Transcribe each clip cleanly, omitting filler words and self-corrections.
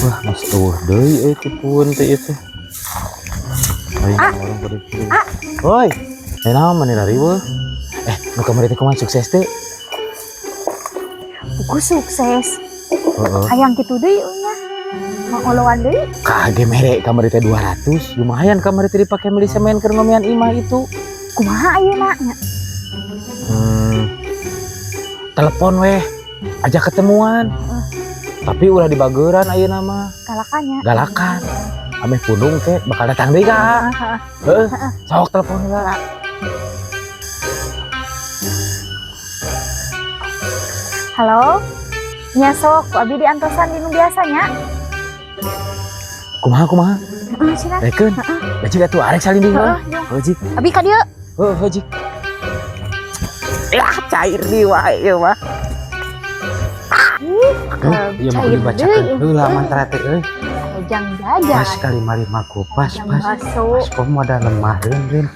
Wah, mas tuh deui euy tipueun teh ieu teh. Aing orang pada kieu. Woi, naon maneh riweuh? Eh, nu kamari teh kumaha, sukses teu? Buku sukses. Heeh. Hayang kitu deui nya. Mangoloan deui. Kage mere kamari teh 200, lumayan kamari teh dipake meuli semen keur ngomean imah itu. Kumaha ayeuna nya? Telepon weh, ajak ketemuan. Tapi ulah dibageran ayeuna mah. Galakannya. Galakan. Ameh pundung teh bakal datang deui ka. Heeh. Sok telepon heula. Halo. Nya sok, ku abi diantosan di nu biasanya. Kumaha kumaha? Heeh, cenah. Rekeun. Bajik atuh arek salin deui. Heeh, jung. Heuh, Jik. Abi ka dieu. Heuh, heuh, Jik. Ya, cair di wae ieu mah. Aduh, ieu mah kudu dibacakeun heula mantra teh euy. Jang jajan. Pas kali mari maku pas Jang pas. bakso. Pas komo da lemah reun reun.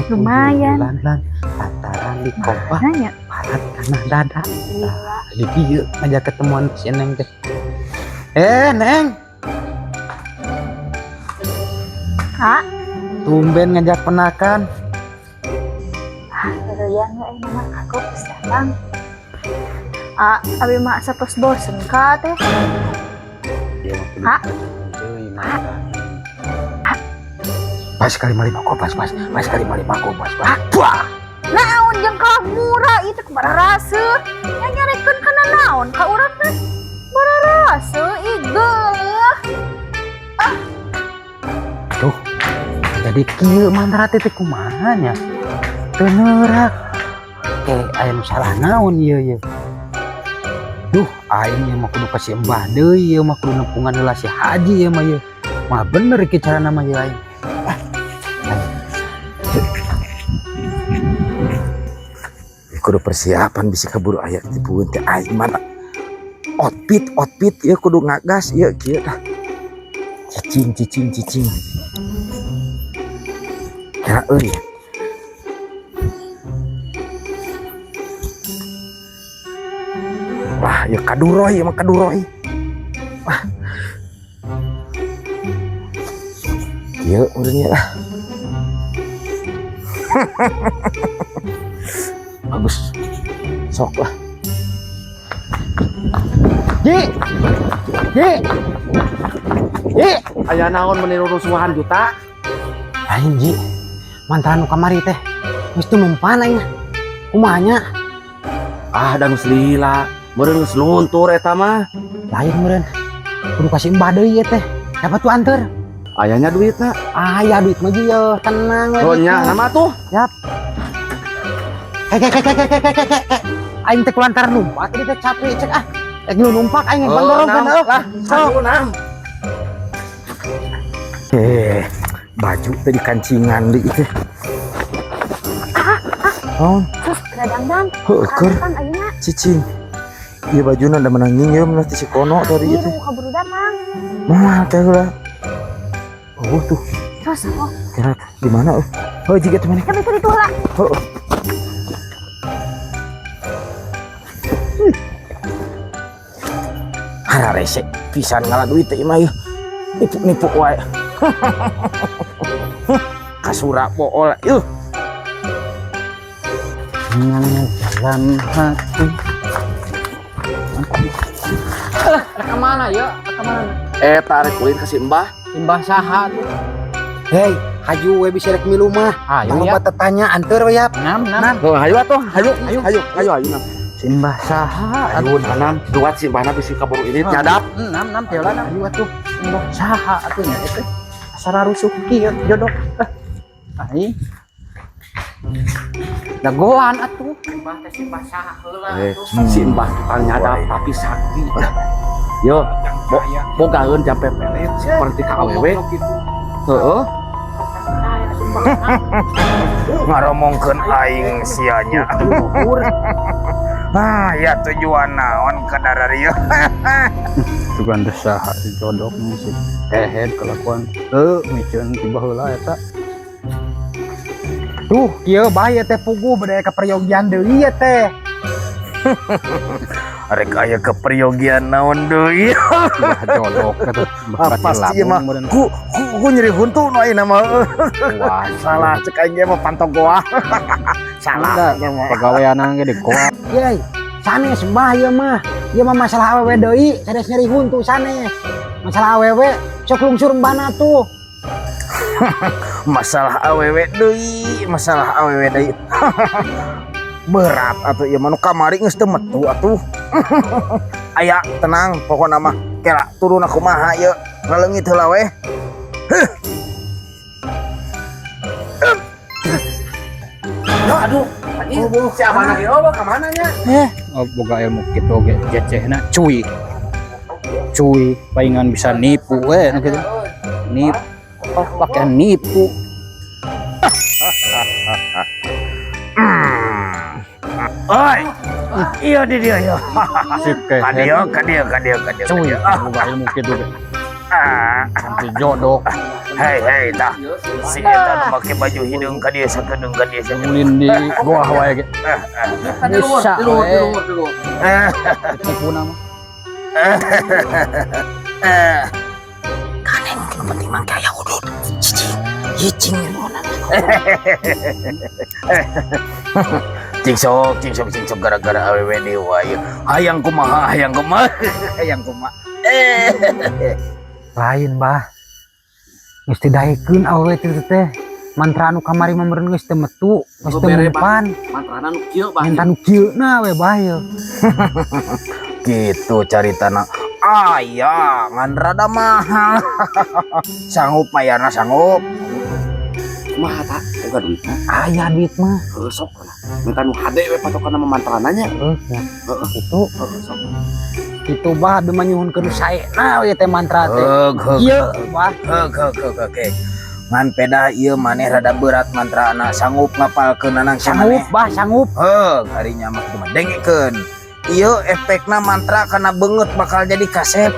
Lumayan. Lan lan tataran di kompa Nanya. parat kana dada. Nah, di dieu ngajak ketemuan si Neng teh. Eh, Neng, Ha? Tumben ngajak penakan. Ah, heureuyan we ayeuna mah kagok geus datang. Ah, abi mah asa tos bosen ka teh. Ha? Pas kali mari mako pas pas pas kali mari mako pas pas. Wah, Naon jeung kalah murah itu bararaseuh. Nya nyarekeun kana naon ka urang teh? Bararaseuh igel. Tuh. Jadi kieu mantra teh teh kumaha nya? Teu neurak. Ke aya nu salah naon ieu ieu. Duh, aing ieu mah kudu ka si Embah deui ieu mah kudu nempungan heula si Haji ieu mah ieu. Mah bener kieu carana mah ieu aing. Ah. Kudu persiapan bisa keburu aya tipueun teh aing mana outfit outfit ieu kudu ngagas ieu kieu tah. Cicing cicing cicing. Kira euy. Wah, ya kaduroy mah kaduroy. Wah. Kieu urangnya lah. Bagus. Sok lah. Ji. Ji. Ji, Aya naon meni rusuhan juta? Lain Ji. Mantaran nu kamari teh. Geus teu numpan aing. Kumaha nya? Ah, da geus lila. Meureun geus luntur eta mah. Lain meureun. Kudu kasih embah deui ieu teh. Siapa tuh anter? Ayahnya duitna. Aya duit mah Ji yeuh, tenang we. Oh nya, nama tuh. Yap. Kek kek kek kek kek kek kek. Aing teh kulantaran numpak tadi teh capek cek ah. Rek nu numpak aing Oh, pandorong kan nam. eueuh. Lah, Sok. ayo nam. Eh, baju tadi kancingan di itu. Oh, Sus, gadangdang. heuh keur Kan ayeuna cicing. Ieu bajuna da menang nginjem lah ti si Kono tadi itu. ieu kaburu datang. Mah teh heula. Oh tuh, Terus oh, kira di mana euy? Heuh jiga teh mana? tapi tadi tuh lah. Heuh. Hararese pisan ngala duit teh mah ieu. Nipu-nipu wae. Kasura bool ieu. Dalam hati. Rek kemana ya? Rek kemana? Eh, tarik ulin ke si Mbah. Simbah saha tuh? Hei, haju we bisa rek milu mah. Ayo Tong ya. loba tetanya anteur we yap. Nam nam. Oh, hayu atuh, hayu, hayu, hayu, hayu, hayu nam. Simbah saha Ayo nanam, duat si Mbahna bisi kaburu ini nyadap. Nam nam teola nam. Ayo atuh. Simbah saha atuh nya itu. Asal rusuh kieu jodoh. Eh. Ai. Dagoan atuh. Simbah teh simbah saha heula Eh, atuh. si Mbah tukang nyadap tapi sakti. Yo, bogaeun jampe pelet seperti ka awewe. Heeh. Ngaromongkeun aing sianya. Ah, ya tujuan naon ka dararieu. Sugan teh saha si jodok si kehed kelakuan. Heuh, miceun tiba heula eta. Tuh, kieu bae teh puguh bade ka peryogian deui ieu teh. Arek aya keperyogian naon deui. Bah jodok atuh. Ah, pasti ieu mah ku ku, ku nyeri huntu nu ayeuna mah. Wah, Salah cek aing ge mah panto goa. Salah ieu mah. Pagawean ge di goa. Yey, sanes bah ieu mah. Ieu mah masalah awewe deui, sanes nyeri huntu sanes. Masalah awewe sok lungsur mbana tuh. Masalah awewe deui, masalah awewe deui. Berat atuh ieu mah, nu kamari geus teu metu atuh. Aya tenang pokona mah. Kela turun kumaha ieu, ngaleungit heula weh. Huh. Aduh, anjing. Si abana ge oh ka mana nya? Oh, boga ilmu kitu ge jecehna cuy. Cuy, palingan bisa nipu we nu kitu. Nipu, oh, pakai nipu. Oi. Iya di dia ya. Sip Ka kehed. dieu, ka dieu, ka dieu, ka dieu. Cuy, boga ilmu kitu ge. Ah. Sampai jodok. Hei, hei, tah. Si eta nu make baju hideung ka dieu sakedeung ka dieu sakedeung. Ulin di goa wae ge. Bisa Di luhur, we. di luhur, di luhur. Tipu nama. Kane mungkin penting mah kaya udut. Cicing, cicing. Cing sok, cing sok, cing sok gara-gara awewe dewa ieu. Hayang kumaha, hayang kumaha, hayang kumaha. Lain bah. Geus teu daekeun awewe teh teh. Mantra anu kamari mah meureun geus teu metu, geus teu Bere, Bah. mempan. Mantrana nu kieu, Bah. Minta nu kieu na we bah ieu. Gitu caritana. Aya, ngan rada mahal. Sanggup mayarna sanggup. Kumaha ta? Boga duitna? Aya duit mah. Heuh sok lah. Minta nu hade we patokanna mah mantrana nya. Heuh, nya. Heeh. Itu Heuh sok. itu bah abdi mah nyuhunkeun nu saena we teh mantra teh. Heug heug. Ieu bah. Heug heug heug oke. Ngan pedah ieu maneh rada berat mantrana, sanggup ngapalkeun nanang Sanggup bah, sanggup. Heug, ari nya mah kitu mah dengekeun. Ieu efekna mantra kana beungeut bakal jadi kasep.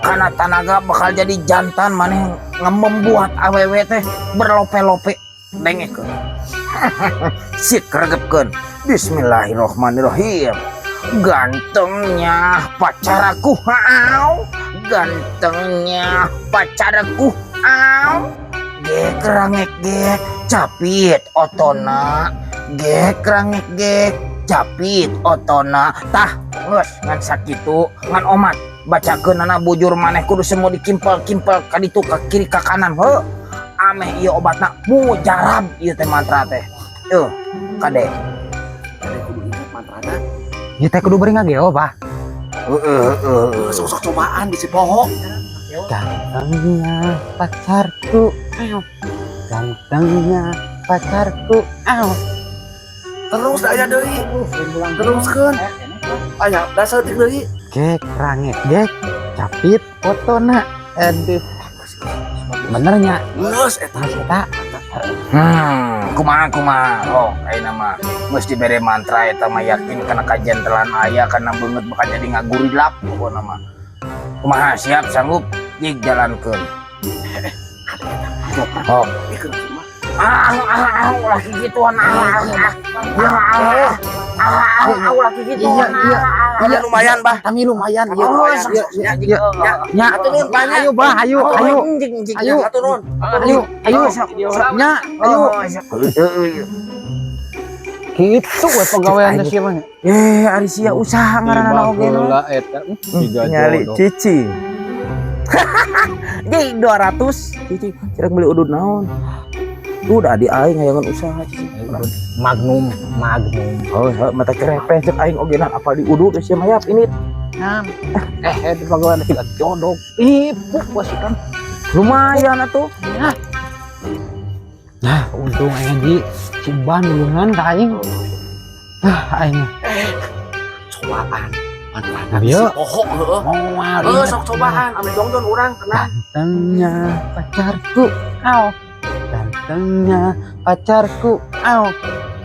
Kana tanaga bakal jadi jantan, maneh ngemembuat awewe teh berlope-lope. Dengekeun. Sik regepkeun. Bismillahirrahmanirrahim. Gantengnya pacaraku, au. Gantengnya pacaraku, au. Gek rangek gek capit otona. Gek rangek gek capit otona. Tah geus ngan sakitu ngan omat. Bacakeunana bujur maneh kudu semua dikimpel-kimpel ka ditu ka kiri ka kanan heuh. Ameh ieu obatna mujarab ieu teh mantra teh. Euh, kade. Kade kudu ingat mantrana. Ieu teh kudu beri ngageo bah. Heeh heeh. Heuh, sok-sok cobaan bisi poho. Gantengnya pacarku, au. Gantengnya pacarku, au. Terus aya deui. Teruskeun. Aya da saeutik deui. Gek rangek gek capit otona. Aduh. Bener nya? Geus eta. Geus eta. Kumaha kumaha. Oh, ayeuna mah geus dibere mantra eta mah yakin kana kajentelan aya kana beungeut bakal jadi ngagurilap pokona mah. Kumaha siap sanggup jig jalankeun. Oh. Ah, ah, ah, ulah gituan ah, ah, ah, ah, ah, ah, ulah gituan. Iya, iya. Iya lumayan, Bah. Kami lumayan, iya. Oh, Iya, iya, iya. Nya, Atuh nuhun, Pak, nya. ayo bah, ayo, ayo. Ayo. Ayo. Nuhun. Ayo, ayo. Nya, ayo. Gitu we pagawean teh sia mah. Eh, ari sia usaha ngaranna oge nu. Baheula eta tiga Nyali jodok. cicing. Jadi 200 cicing, cerek beli udud naon. Udah di aing hayangan usaha cicing. Magnum, Magnum. Oh, heuh, mata kerepeh cek aing oge nah apa di udud sia mah yap ini. Nah, eh pagawean tiga jodok. Ipu pasti kan. Lumayan atuh. Nah, untung aing di si Ban nulungan ka aing. Ah, aing. Cobaan. Mantrana Ieu. bisi poho heueuh. Moal. Heuh sok cobaan ame jongjon urang tenang. Gantengnya pacarku, au. Gantengnya pacarku, au.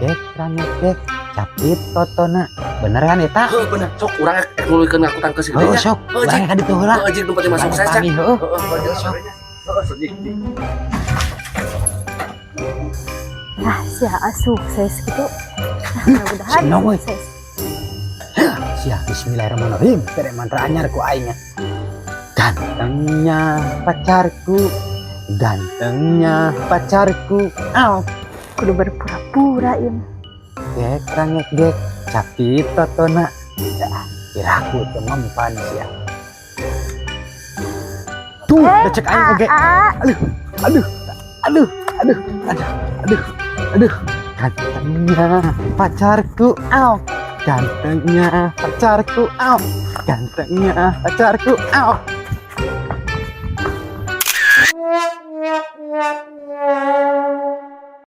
Gek rangek gek capit totona. Bener kan eta? Heuh bener sok urang ek nuluykeun ngakutan ke si Heuh gede nya. sok, Heuh, bareng ka ditu heula. Heuh jig nu penting mah sukses nya. Panggih, heuh. Heuh sok. Heuh sedih. Nah, sia sukses gitu. Nah, mudah-mudahan Seneng, we. sukses. Si sia. Bismillahirrahmanirrahim. Bere mantra anyar ku aing. Gantengnya pacarku, gantengnya pacarku. Aw, Kudu berpura-pura ieu mah. Gek rangek gek, capi totona. Ah, kiraku teu mempan sia. Tuh, Eh, cek aing oge. Ah, Aduh, aduh, aduh, aduh, aduh, aduh, aduh. Gantengnya pacarku, aw. Gantengnya pacarku, aw. Gantengnya pacarku, aw.